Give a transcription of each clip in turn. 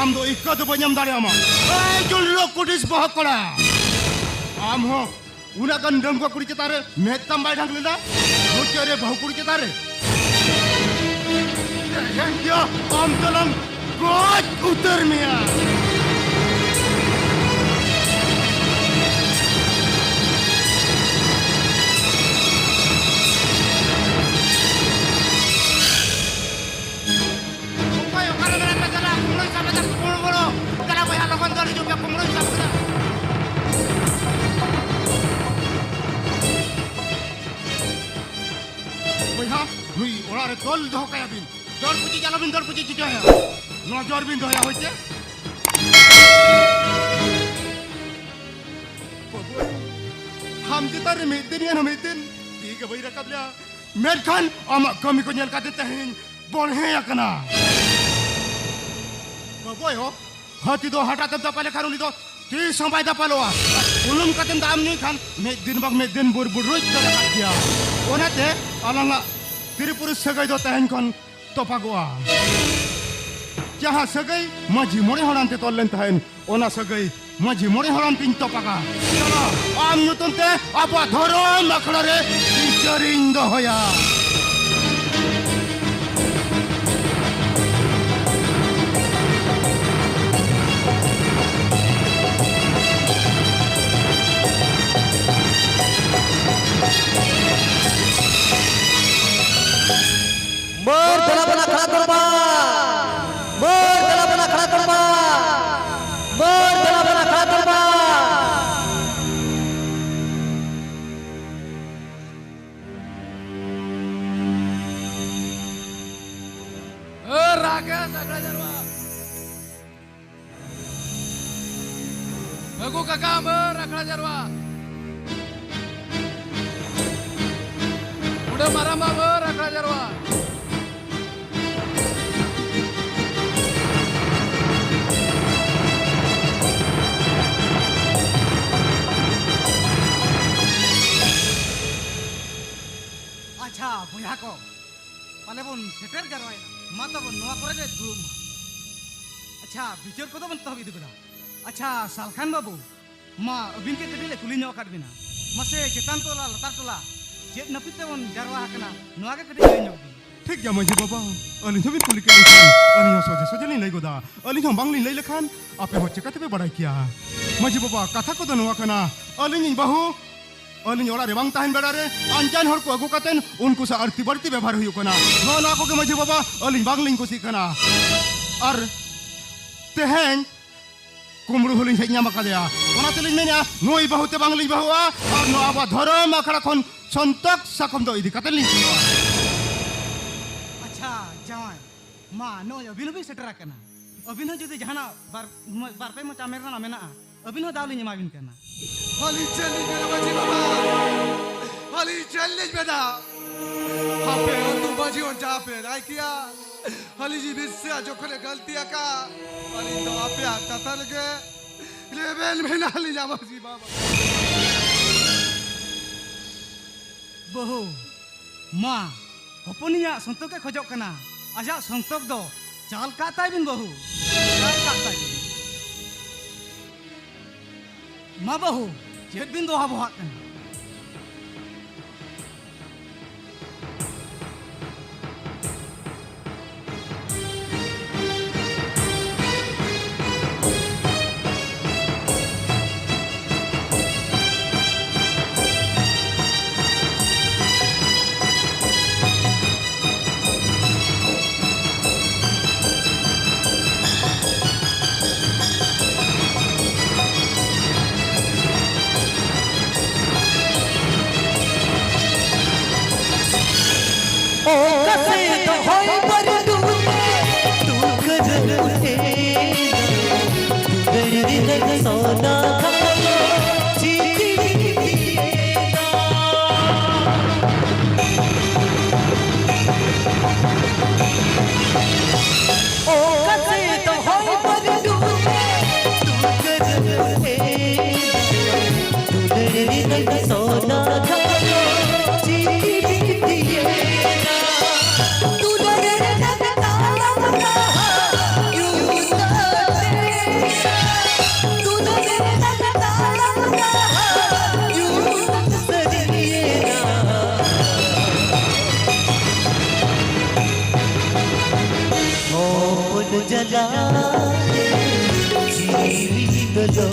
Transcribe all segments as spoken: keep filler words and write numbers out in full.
ᱟᱢ ᱫᱚ ᱤᱠᱟᱹ ᱫᱚ ᱵᱟᱹᱧ ᱮᱢ ᱫᱟᱲᱮᱭᱟᱢᱟ᱾ ᱮᱭ ᱡᱩᱞᱞᱚ ᱠᱩᱰᱤᱥ ᱵᱚᱦᱚᱜ ᱠᱚᱲᱟ, ᱟᱢ ᱦᱚᱸ ᱩᱱᱟᱹᱜ ᱜᱟᱱ ᱰᱟᱺᱜᱩᱣᱟᱹ ᱠᱩᱲᱤ ᱪᱮᱛᱟᱱ ᱨᱮ ᱢᱮᱫ ᱛᱟᱢ ᱵᱟᱭ ᱰᱷᱟᱝ ᱞᱮᱫᱟ? ᱢᱩᱪᱟᱹᱫ ᱨᱮ ᱵᱟᱹᱦᱩ ᱠᱩᱲᱤ ᱪᱮᱛᱟᱱ ᱨᱮ? ᱛᱮᱦᱮᱧ ᱜᱮ ᱟᱢ ᱫᱚᱞᱟᱝ ᱜᱚᱡ ᱩᱛᱟᱹᱨ ᱢᱮᱭᱟ᱾ ᱚᱠᱚᱭ ᱚᱠᱟᱨᱮ ᱢᱮᱱᱟᱜ ᱯᱮ? ᱪᱟᱞᱟᱜ, ᱠᱩᱢᱵᱽᱲᱩᱭ ᱥᱟᱵ ᱮᱫᱟ, ᱠᱩᱢᱵᱽᱲᱩ᱾ ᱫᱮᱞᱟ ᱵᱚᱭᱦᱟ, ᱞᱚᱜᱚᱱ ᱫᱚ ᱦᱤᱡᱩᱜ ᱯᱮ, ᱠᱩᱢᱵᱽᱲᱩᱭ ᱥᱟᱵ ᱠᱮᱫᱟ᱾ ᱵᱚᱭᱦᱟ, ᱱᱩᱭ ᱚᱲᱟᱜ ᱨᱮ ᱛᱚᱞ ᱫᱚᱦᱚ ᱠᱟᱭᱟ ᱵᱤᱱ᱾ ᱫᱚᱨ ᱯᱩᱪᱤᱡ ᱟᱞᱚᱵᱤᱱ ᱫᱚᱨ ᱯᱩᱪᱤᱡ ᱦᱚᱪᱚᱭᱟ᱾ ᱱᱚᱡᱚᱨ ᱵᱤᱱ ᱫᱚᱦᱚᱭᱟ ᱦᱳᱭ ᱪᱮ? ᱵᱟᱹᱵᱩ, ᱟᱢ ᱪᱮᱛᱟᱱ ᱨᱮ ᱢᱤᱫ ᱫᱤᱱ ᱭᱟ ᱢᱤᱫ ᱫᱤᱱ ᱛᱤ ᱜᱮ ᱵᱟᱹᱧ ᱨᱟᱠᱟᱵ ᱞᱮᱭᱟ, ᱢᱮᱱᱠᱷᱟᱱ ᱟᱢᱟᱜ ᱠᱟᱹᱢᱤ ᱠᱚ ᱧᱮᱞ ᱠᱟᱛᱮ ᱛᱮᱦᱮᱧ ᱵᱚᱲᱦᱮ ᱟᱠᱟᱱᱟ᱾ ᱵᱟᱹᱵᱩ ᱟᱭᱳ, ᱦᱟᱹᱛᱤ ᱫᱚ ᱦᱟᱴᱟᱜ ᱛᱮᱢ ᱫᱟᱯᱟᱞ ᱞᱮᱠᱷᱟᱱ ᱩᱱᱤ ᱫᱚ ᱛᱤᱥ ᱦᱚᱸ ᱵᱟᱭ ᱫᱟᱯᱟᱞᱚᱜᱼᱟ᱾ ᱟᱨ ᱵᱩᱞᱩᱝ ᱠᱟᱛᱮᱢ ᱫᱟᱜ ᱮᱢ ᱧᱩᱭ ᱠᱷᱟᱱ ᱢᱤᱫ ᱫᱤᱱ ᱵᱟᱝ ᱢᱤᱫ ᱫᱤᱱ ᱵᱩᱨ ᱵᱩᱨ ᱨᱩᱡ ᱫᱚ ᱨᱟᱠᱟᱵ ᱜᱮᱭᱟ᱾ ᱚᱱᱟᱛᱮ ᱟᱞᱟᱝᱟᱜ ᱛᱤᱨᱤ ᱯᱩᱨᱩᱥ ᱥᱟᱹᱜᱟᱹᱭ ᱫᱚ ᱛᱮᱦᱮᱧ ᱠᱷᱚᱱ ᱛᱚᱯᱟᱜᱚᱜᱼᱟ᱾ ᱡᱟᱦᱟᱸ ᱥᱟᱹᱜᱟᱹᱭ ᱢᱟᱹᱡᱷᱤ ᱢᱚᱬᱮ ᱦᱚᱲ ᱟᱱᱛᱮ ᱛᱚᱞ ᱞᱮᱱ ᱛᱟᱦᱮᱸᱱ, ᱚᱱᱟ ᱥᱟᱹᱜᱟᱹᱭ ᱢᱟᱹᱡᱷᱤ ᱢᱚᱬᱮ ᱦᱚᱲ ᱟᱱᱛᱮᱧ ᱛᱚᱯᱟᱜᱟ᱾ ᱪᱚᱞᱚ, ᱟᱢ ᱧᱩᱛᱩᱢ ᱛᱮ ᱟᱵᱚᱣᱟᱜ ᱫᱷᱚᱨᱚᱢ ᱟᱠᱷᱲᱟ ᱨᱮ ᱵᱤᱪᱟᱹᱨᱤᱧ ᱫᱚᱦᱚᱭᱟ᱾ ᱢᱟᱹᱨ ᱫᱮᱞᱟ ᱵᱚᱱ ᱟᱠᱷᱲᱟ ᱛᱚᱲᱯᱟ᱾ ᱢᱟᱹᱨ ᱫᱮᱞᱟ ᱵᱚᱱ ᱟᱠᱷᱲᱟ ᱛᱚᱲᱯᱟ᱾ ᱢᱟᱹᱨ ᱫᱮᱞᱟ ᱵᱚᱱ ᱟᱠᱷᱲᱟ ᱛᱚᱲᱯᱟ᱾ ᱢᱟᱹᱨ ᱨᱟᱠᱮᱥ ᱟᱠᱷᱲᱟ ᱡᱟᱨᱣᱟ᱾ ᱟᱹᱜᱩ ᱠᱟᱠᱟ ᱢᱟᱹᱨ ᱟᱠᱷᱲᱟ ᱡᱟᱨᱣᱟ᱾ ᱩᱰᱟᱹ ᱢᱟᱨᱟᱢᱵᱟ ᱢᱟᱹᱨ ᱟᱠᱷᱲᱟ ᱡᱟᱨᱣᱟ᱾ ᱟᱪᱪᱷᱟ ᱵᱚᱭᱦᱟ ᱠᱚ, ᱯᱟᱞᱮ ᱵᱚᱱ ᱥᱮᱴᱮᱨ ᱡᱟᱨᱣᱟᱭᱮᱱᱟ᱾ ᱢᱟ ᱛᱚᱵᱚᱱ ᱱᱚᱣᱟ ᱠᱚᱨᱮ ᱞᱮ ᱫᱩᱲᱩᱵ ᱢᱟ᱾ ᱟᱪᱪᱷᱟ, ᱵᱤᱪᱟᱹᱨ ᱠᱚᱫᱚ ᱵᱚᱱ ᱮᱛᱚᱦᱚᱵ ᱤᱫᱤ ᱜᱚᱫᱟ᱾ ᱟᱪᱪᱷᱟ, ᱥᱟᱞᱠᱷᱟᱱ ᱵᱟᱹᱵᱩ, ᱢᱟ ᱟᱹᱵᱤᱱ ᱜᱮ ᱠᱟᱹᱴᱤᱡ ᱞᱮ ᱠᱩᱞᱤ ᱧᱚᱜ ᱟᱠᱟᱫ ᱵᱤᱱᱟ᱾ ᱢᱟᱥᱮ, ᱪᱮᱛᱟᱱ ᱴᱚᱞᱟ ᱞᱟᱛᱟᱨ ᱴᱚᱞᱟ ᱪᱮᱫ ᱱᱟᱹᱯᱤᱛ ᱛᱮᱵᱚᱱ ᱡᱟᱨᱣᱟ ᱟᱠᱟᱱᱟ, ᱱᱚᱣᱟ ᱜᱮ ᱠᱟᱹᱴᱤᱡ ᱞᱟᱹᱭ ᱧᱚᱜ ᱵᱤᱱ᱾ ᱴᱷᱤᱠ ᱜᱮᱭᱟ ᱢᱟᱹᱡᱷᱤ ᱵᱟᱵᱟ, ᱟᱹᱞᱤᱧ ᱦᱚᱸᱵᱤᱱ ᱠᱩᱞᱤ ᱠᱮᱫ ᱞᱤᱧ ᱠᱷᱟᱱ ᱟᱹᱞᱤᱧ ᱦᱚᱸ ᱥᱚᱡᱷᱮ ᱥᱚᱡᱷᱮ ᱞᱤᱧ ᱞᱟᱹᱭ ᱜᱚᱫᱟ᱾ ᱟᱹᱞᱤᱧ ᱦᱚᱸ ᱵᱟᱝᱞᱤᱧ ᱞᱟᱹᱭ ᱞᱮᱠᱷᱟᱱ ᱟᱯᱮ ᱦᱚᱸ ᱪᱤᱠᱟᱹ ᱛᱮᱯᱮ ᱵᱟᱲᱟᱭ ᱠᱮᱭᱟ? ᱢᱟᱹᱡᱷᱤ ᱵᱟᱵᱟ, ᱠᱟᱛᱷᱟ ᱠᱚᱫᱚ ᱱᱚᱣᱟ ᱠᱟᱱᱟ, ᱟᱹᱞᱤᱧ ᱤᱧ ᱵᱟᱹᱦᱩ ᱟᱹᱞᱤᱧ ᱚᱲᱟᱜ ᱨᱮ ᱵᱟᱝ ᱛᱟᱦᱮᱱ ᱵᱮᱲᱟ ᱨᱮ ᱟᱱᱡᱟᱱ ᱦᱚᱲ ᱠᱚ ᱟᱹᱜᱩ ᱠᱟᱛᱮᱱ ᱩᱱᱠᱩ ᱥᱟᱶ ᱟᱹᱲᱛᱤ ᱵᱟᱹᱲᱛᱤ ᱵᱮᱵᱚᱦᱟᱨ ᱦᱩᱭᱩᱜ ᱠᱟᱱᱟ᱾ ᱱᱚᱜᱼᱚ ᱱᱚᱣᱟ ᱠᱚᱜᱮ ᱢᱟᱹᱡᱷᱤ ᱵᱟᱵᱟ ᱟᱹᱞᱤᱧ ᱵᱟᱝᱞᱤᱧ ᱠᱩᱥᱤᱜ ᱠᱟᱱᱟ᱾ ᱟᱨ ᱛᱮᱦᱮᱧ ᱠᱩᱢᱵᱽᱲᱩ ᱦᱚᱸᱞᱤᱧ ᱦᱮᱡ ᱧᱟᱢ ᱟᱠᱟᱫᱮᱭᱟ᱾ ᱚᱱᱟ ᱛᱮᱞᱤᱧ ᱢᱮᱱᱮᱫᱼᱟ, ᱱᱩᱭ ᱵᱟᱹᱦᱩ ᱛᱮ ᱵᱟᱝᱞᱤᱧ ᱵᱟᱹᱦᱩᱜᱼᱟ ᱟᱨ ᱱᱚᱣᱟ ᱟᱵᱚᱣᱟᱜ ᱫᱷᱚᱨᱚᱢ ᱟᱠᱷᱲᱟ ᱠᱷᱚᱱ ᱥᱚᱱᱛᱚᱠ ᱥᱟᱠᱚᱢ ᱫᱚ ᱤᱫᱤ ᱠᱟᱛᱮ ᱞᱤᱧ ᱪᱟᱞᱟᱜᱼᱟ᱾ ᱟᱪᱪᱷᱟ ᱡᱟᱶᱟᱭ, ᱢᱟ ᱱᱚᱜᱼᱚᱭ ᱟᱹᱵᱤᱱ ᱦᱚᱸᱵᱤᱱ ᱥᱮᱴᱮᱨ ᱟᱠᱟᱱᱟ᱾ ᱟᱹᱵᱤᱱ ᱦᱚᱸ ᱡᱩᱫᱤ ᱡᱟᱦᱟᱱᱟᱜ ᱵᱟᱨ, ᱵᱟᱨ ᱯᱮ ᱢᱚᱪᱟ ᱢᱮᱱ ᱨᱮᱱᱟᱜ ᱢᱮᱱᱟᱜᱼᱟ, ᱟᱹᱵᱤᱱ ᱦᱚᱸ ᱫᱟᱣ ᱞᱤᱧ ᱮᱢᱟ ᱵᱤᱱ ᱠᱟᱱᱟ᱾ ᱟᱹᱞᱤᱧ ᱪᱮᱫ ᱞᱤᱧ ᱢᱮᱱᱟ ᱢᱟᱹᱡᱷᱤ ᱵᱟᱵᱟ? ᱟᱹᱞᱤᱧ ᱪᱮᱫ ᱞᱤᱧ ᱢᱮᱱᱟ? ᱟᱯᱮ ᱟᱹᱛᱩ ᱢᱟᱹᱡᱷᱤ ᱦᱚᱸ ᱡᱟ ᱯᱮ ᱨᱟᱭ ᱠᱮᱭᱟ, ᱟᱹᱞᱤᱧ ᱡᱤ ᱵᱤᱥᱥᱟ ᱡᱚᱠᱷᱚᱱᱮ ᱜᱟᱹᱞᱛᱤ ᱟᱠᱟᱫ, ᱟᱹᱞᱤᱧ ᱫᱚ ᱟᱯᱮᱭᱟᱜ ᱠᱟᱛᱷᱟ ᱨᱮᱜᱮ ᱨᱮᱵᱮᱱ ᱢᱮᱱᱟᱜ ᱞᱤᱧᱟ ᱢᱟᱹᱡᱷᱤ ᱵᱟᱵᱟ᱾ ᱵᱟᱹᱦᱩ, ᱢᱟ, ᱦᱚᱯᱚᱱᱤᱧᱟᱜ ᱥᱚᱱᱛᱚᱠ ᱮ ᱠᱷᱚᱡᱚᱜ ᱠᱟᱱᱟ, ᱟᱡᱟᱜ ᱥᱚᱱᱛᱚᱠ ᱫᱚ ᱪᱟᱞ ᱠᱟᱜ ᱛᱟᱭ ᱵᱤᱱ ᱵᱟᱹᱦᱩ, ᱪᱟᱞ ᱠᱟᱜ ᱛᱟᱭ ᱵᱤᱱ᱾ ᱢᱟ ᱵᱟᱹᱦᱩ, ᱪᱮᱫ ᱵᱤᱱ ᱫᱚᱦᱟ ᱵᱚᱦᱟᱜ ᱠᱟᱱᱟ? ᱡᱤᱣᱤ ᱫᱚ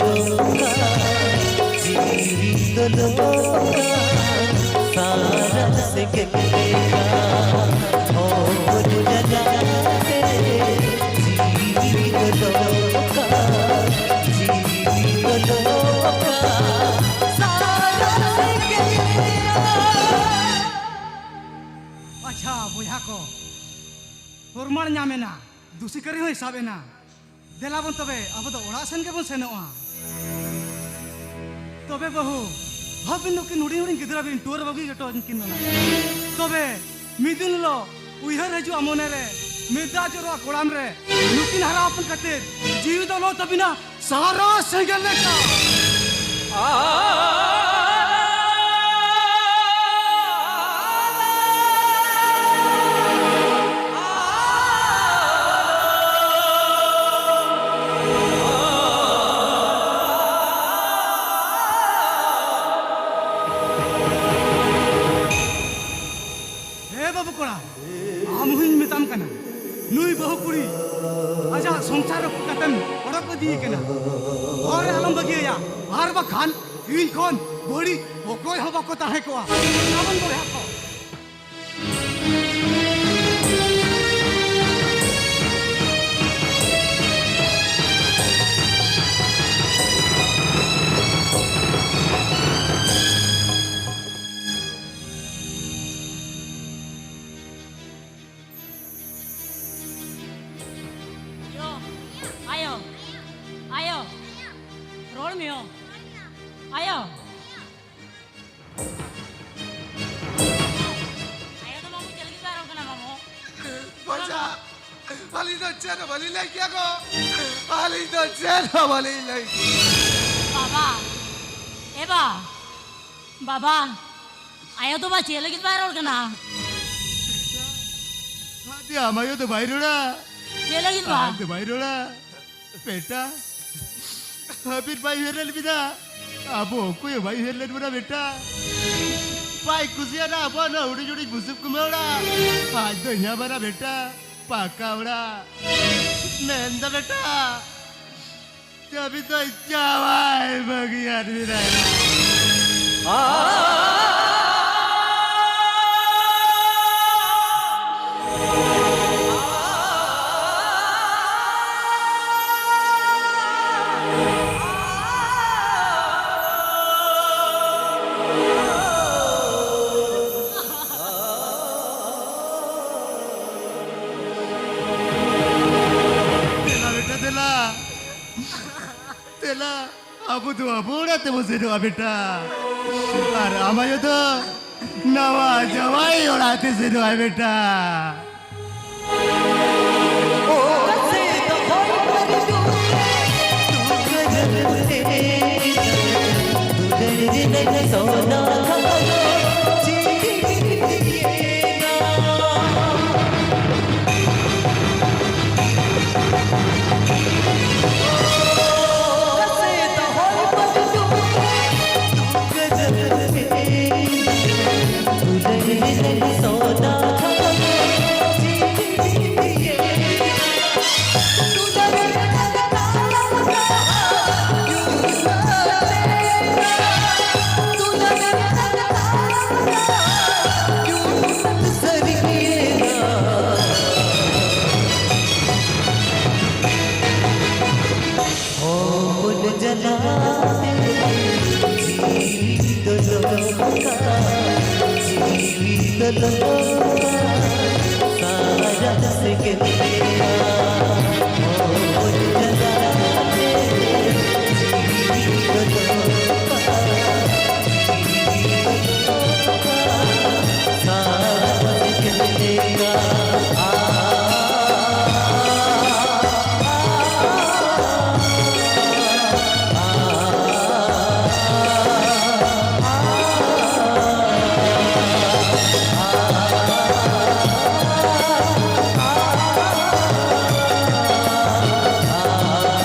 ᱞᱚᱠᱟ, ᱡᱤᱣᱤ ᱫᱚ ᱞᱚᱠᱟ, ᱥᱟᱨᱟ ᱥᱮᱸᱜᱮᱞ ᱞᱮᱠᱟ, ᱦᱚᱲ ᱡᱟᱞᱟᱛᱮ᱾ ᱡᱤᱣᱤ ᱫᱚ ᱞᱚᱠᱟ, ᱡᱤᱣᱤ ᱫᱚ ᱞᱚᱠᱟ, ᱥᱟᱨᱟ ᱥᱮᱸᱜᱮᱞ ᱞᱮᱠᱟ᱾ ᱟᱪᱪᱷᱟ ᱵᱚᱭᱦᱟ ᱠᱚ, ᱯᱨᱚᱢᱟᱬ ᱧᱟᱢ ᱮᱱᱟ, ᱫᱩᱥᱤᱠᱟᱹᱨᱤ ᱦᱚᱸᱭ ᱥᱟᱵ ᱮᱱᱟ᱾ ᱫᱮᱞᱟ ᱵᱚᱱ ᱛᱚᱵᱮ, ᱟᱵᱚ ᱫᱚ ᱚᱲᱟᱜ ᱥᱮᱱ ᱜᱮᱵᱚᱱ ᱥᱮᱱᱚᱜᱼᱟ᱾ ᱛᱚᱵᱮ ᱵᱟᱹᱦᱩ, ᱵᱷᱟᱵᱤᱱ ᱱᱩᱠᱤᱱ ᱦᱩᱰᱤᱧ ᱦᱩᱰᱤᱧ ᱜᱤᱫᱽᱨᱟᱹ ᱵᱤᱱ ᱴᱩᱣᱟᱹᱨ ᱵᱟᱹᱜᱤ ᱦᱚᱴᱚ ᱟᱹᱠᱤᱱ ᱠᱟᱱᱟ᱾ ᱛᱚᱵᱮ ᱢᱤᱫ ᱫᱤᱱ ᱦᱤᱞᱳᱜ ᱩᱭᱦᱟᱹᱨ ᱦᱤᱡᱩᱜᱼᱟ ᱢᱚᱱᱮᱨᱮ, ᱢᱤᱫ ᱫᱟᱜ ᱡᱚᱨᱚᱜᱼᱟ ᱠᱚᱲᱟᱢ ᱨᱮ, ᱱᱩᱠᱤᱱ ᱦᱟᱨᱟ ᱦᱚᱯᱚᱱ ᱠᱷᱟᱹᱛᱤᱨ ᱡᱤᱣᱤ ᱫᱚ ᱞᱚ ᱛᱟᱹᱵᱤᱱᱟ ᱥᱟᱨᱟ ᱥᱮᱸᱜᱮᱞ ᱞᱮᱠᱟ᱾ ᱦᱮ ᱵᱟᱹᱵᱩ ᱠᱚᱲᱟ, ᱟᱢ ᱦᱚᱸᱧ ᱢᱮᱛᱟᱢ ᱠᱟᱱᱟ, ᱱᱩᱭ ᱵᱟᱹᱦᱩ ᱠᱩᱲᱤ ᱟᱡᱟᱜ ᱥᱚᱝᱥᱟᱨ ᱨᱟᱹᱯᱩᱫ ᱠᱟᱛᱮᱢ ᱚᱰᱚᱠ ᱤᱫᱤᱭᱮ ᱠᱟᱱᱟ᱾ ᱦᱚᱨ ᱨᱮ ᱟᱞᱚᱢ ᱵᱟᱹᱜᱤᱭᱟᱭᱟ, ᱟᱨ ᱵᱟᱠᱷᱟᱱ ᱤᱧ ᱠᱷᱚᱱ ᱵᱟᱹᱲᱤᱡ ᱚᱠᱚᱭ ᱦᱚᱸ ᱵᱟᱠᱚ ᱛᱟᱦᱮᱸ ᱠᱚᱜᱼᱟ᱾ ᱛᱟᱵᱚᱱ ᱵᱚᱭᱦᱟ ᱠᱚ᱾ ᱭᱳ, ᱟᱭᱳ, ᱟᱭᱳ, ᱨᱚᱲ ᱢᱮ ᱭᱳ᱾ ᱟᱭᱳ᱾ ᱟᱭᱳ ᱫᱚ ᱢᱟᱢᱩ ᱪᱮᱫ ᱞᱟᱹᱜᱤᱫ ᱵᱟᱭ ᱨᱚᱲ ᱠᱟᱱᱟ ᱢᱟᱢᱩ? ᱵᱟᱪᱟ, ᱟᱹᱞᱤᱧ ᱫᱚ ᱪᱮᱫ ᱦᱚᱸ ᱵᱟᱹᱞᱤᱧ ᱞᱟᱹᱭ ᱠᱮᱭᱟ ᱜᱚ᱾ ᱟᱹᱞᱤᱧ ᱫᱚ ᱪᱮᱫ ᱦᱚᱸ ᱵᱟᱹᱞᱤᱧ ᱞᱟᱹᱭ ᱠᱮᱭᱟ᱾ ᱵᱟᱵᱟ, ᱮ ᱵᱟ, ᱵᱟᱵᱟ, ᱟᱭᱳ ᱫᱚ ᱵᱟ ᱪᱮᱫ ᱞᱟᱹᱜᱤᱫ ᱵᱟᱭ ᱨᱚᱲ ᱠᱟᱱᱟ? ᱟᱫᱮ ᱟᱢ ᱟᱭᱳ ᱫᱚ ᱵᱟᱭ ᱨᱚᱲᱟ᱾ ᱪᱮᱫ ᱞᱟᱹᱜᱤᱫ ᱵᱟ? ᱟᱢ ᱫᱚ ᱵᱟᱭ ᱨᱚᱲᱟ᱾ ᱵᱮᱴᱟ, ᱦᱟᱹᱵᱤᱨ ᱵᱟᱭ ᱩᱭᱦᱟᱹᱨ ᱞᱮᱫ ᱵᱤᱱᱟ᱾ ᱟᱵᱚ ᱚᱠᱚᱭ ᱦᱚᱸ ᱵᱟᱭ ᱩᱭᱦᱟᱹᱨ ᱞᱮᱫ ᱵᱚᱱᱟ ᱵᱮᱴᱟ᱾ ᱵᱟᱭ ᱠᱩᱥᱤᱭᱟᱱᱟ ᱟᱵᱚᱣᱟᱜ ᱱᱚᱣᱟ ᱦᱩᱰᱤᱧ ᱦᱩᱰᱤᱧ ᱵᱩᱥᱩᱵ ᱠᱩᱢᱟᱹ ᱚᱲᱟᱜ᱾ ᱟᱡ ᱫᱚ ᱧᱟᱢᱟᱱᱟ ᱵᱮᱴᱟ, ᱯᱟᱠᱟ ᱚᱲᱟᱜ᱾ ᱢᱮᱱᱫᱟ ᱵᱮᱴᱟ, ᱪᱟᱹᱵᱤ ᱫᱚ ᱡᱟᱶᱟᱭ ᱵᱟᱹᱜᱤᱭᱟᱫ ᱵᱮᱱᱟᱭ᱾ ᱫᱮᱞᱟ ᱵᱮᱴᱟ, ᱫᱮᱞᱟ᱾ ᱫᱮᱞᱟ, ᱟᱵᱚ ᱫᱚ ᱟᱵᱚ ᱚᱲᱟᱜ ᱛᱮᱵᱚ ᱥᱮᱱᱚᱜᱼᱟ ᱵᱮᱴᱟ᱾ ᱟᱨ ᱟᱢ ᱟᱭᱳ ᱫᱚ ᱱᱟᱣᱟ ᱡᱟᱶᱟᱭ ᱚᱲᱟᱜ ᱛᱮ ᱥᱮᱱᱚᱜᱼᱟᱭ ᱵᱮᱴᱟ᱾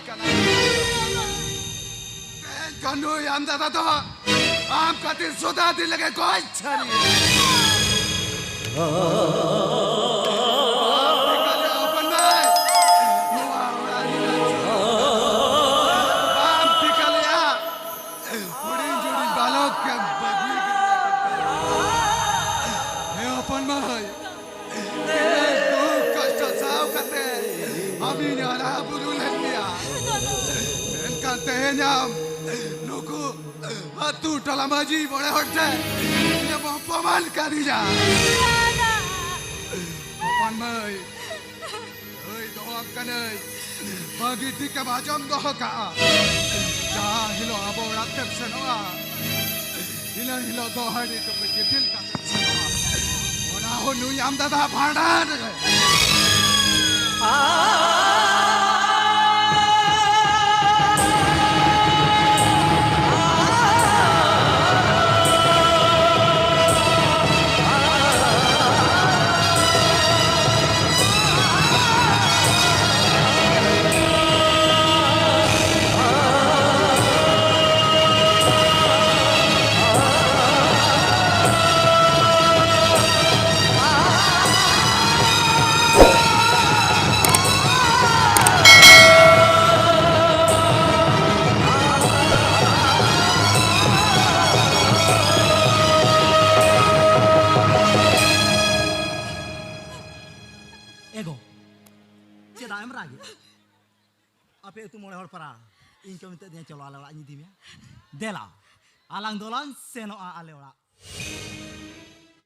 ᱠᱟᱱᱟ᱾ ᱛᱮᱦᱮᱧ ᱠᱷᱚᱱ ᱱᱩᱭ ᱟᱢ ᱫᱟᱫᱟ ᱫᱚ ᱟᱢ ᱠᱷᱟᱹᱛᱤᱨ ᱥᱚᱫᱟ ᱫᱤᱱ ᱞᱟᱹᱜᱤᱫ ᱜᱚᱡ ᱥᱟᱹᱨᱤ᱾ ᱦᱚᱯᱚᱱ ᱢᱟᱹᱭ, ᱱᱚᱣᱟ ᱚᱲᱟᱜ ᱨᱮᱱᱟᱜ ᱵᱟᱢ ᱴᱷᱤᱠᱟᱹ ᱞᱮᱜᱼᱟ᱾ ᱦᱩᱰᱤᱧ ᱦᱩᱰᱤᱧ ᱵᱟᱞᱚᱠ ᱠᱚ ᱵᱟᱹᱜᱤ ᱠᱮᱫᱮᱭᱟ᱾ ᱦᱮ ᱦᱚᱯᱚᱱ ᱢᱟᱹᱭ, ᱛᱤᱱᱟᱹᱜ ᱫᱩᱠ ᱠᱚᱥᱴᱚ ᱥᱟᱦᱟᱣ ᱠᱟᱛᱮ ᱟᱹᱵᱤᱱ ᱦᱟᱨᱟ ᱵᱩᱨᱩ ᱞᱮᱫ ᱢᱮᱭᱟ, ᱢᱮᱱᱠᱷᱟᱱ ᱛᱮᱦᱮᱧ ᱟᱢ ᱱᱩᱠᱩ ᱟᱹᱛᱩ ᱴᱚᱞᱟ ᱢᱟᱹᱡᱷᱤ ᱢᱚᱬᱮ ᱦᱚᱲ ᱴᱷᱮᱱ ᱤᱧᱮᱢ ᱚᱯᱚᱢᱟᱱ ᱠᱟᱫᱤᱧᱟ᱾ ᱦᱚᱯᱚᱱ ᱢᱟᱹᱭ, ᱞᱟᱹᱭ ᱫᱚᱦᱚᱣᱟᱢ ᱠᱟᱹᱱᱟᱹᱧ, ᱵᱷᱟᱹᱜᱤ ᱴᱷᱤᱠᱮᱢ ᱟᱸᱡᱚᱢ ᱫᱚᱦᱚ ᱠᱟᱜᱼᱟ᱾ ᱡᱟᱦᱟᱸ ᱦᱤᱞᱳᱜ ᱟᱵᱚ ᱚᱲᱟᱜ ᱛᱮᱢ ᱥᱮᱱᱚᱜᱼᱟ, ᱤᱱᱟᱹ ᱦᱤᱞᱳᱜ ᱫᱚ ᱦᱟᱺᱰᱤ ᱴᱩᱠᱩᱡ ᱜᱤᱛᱤᱞ ᱠᱟᱛᱮᱢ ᱥᱮᱱᱚᱜᱼᱟ᱾ ᱚᱱᱟ ᱦᱚᱸ ᱱᱩᱭ ᱟᱢ ᱫᱟᱫᱟ ᱵᱷᱟᱸᱰᱟᱱ ᱨᱮ᱾ ᱮᱜᱳ, ᱪᱮᱫᱟᱜ ᱮᱢ ᱨᱟᱜᱮᱫ? ᱟᱯᱮ ᱟᱹᱛᱩ ᱢᱚᱬᱮ ᱦᱚᱲ ᱯᱟᱨᱟ, ᱤᱧ ᱠᱚ ᱢᱮᱛᱟᱫᱤᱧᱟ, "ᱪᱚᱞᱚ ᱟᱞᱮ ᱚᱲᱟᱜ ᱤᱧ ᱤᱫᱤ ᱢᱮᱭᱟ, ᱫᱮᱞᱟ, ᱟᱞᱟᱝ ᱫᱚᱞᱟᱝ ᱥᱮᱱᱚᱜᱼᱟ ᱟᱞᱮ ᱚᱲᱟᱜ᱾"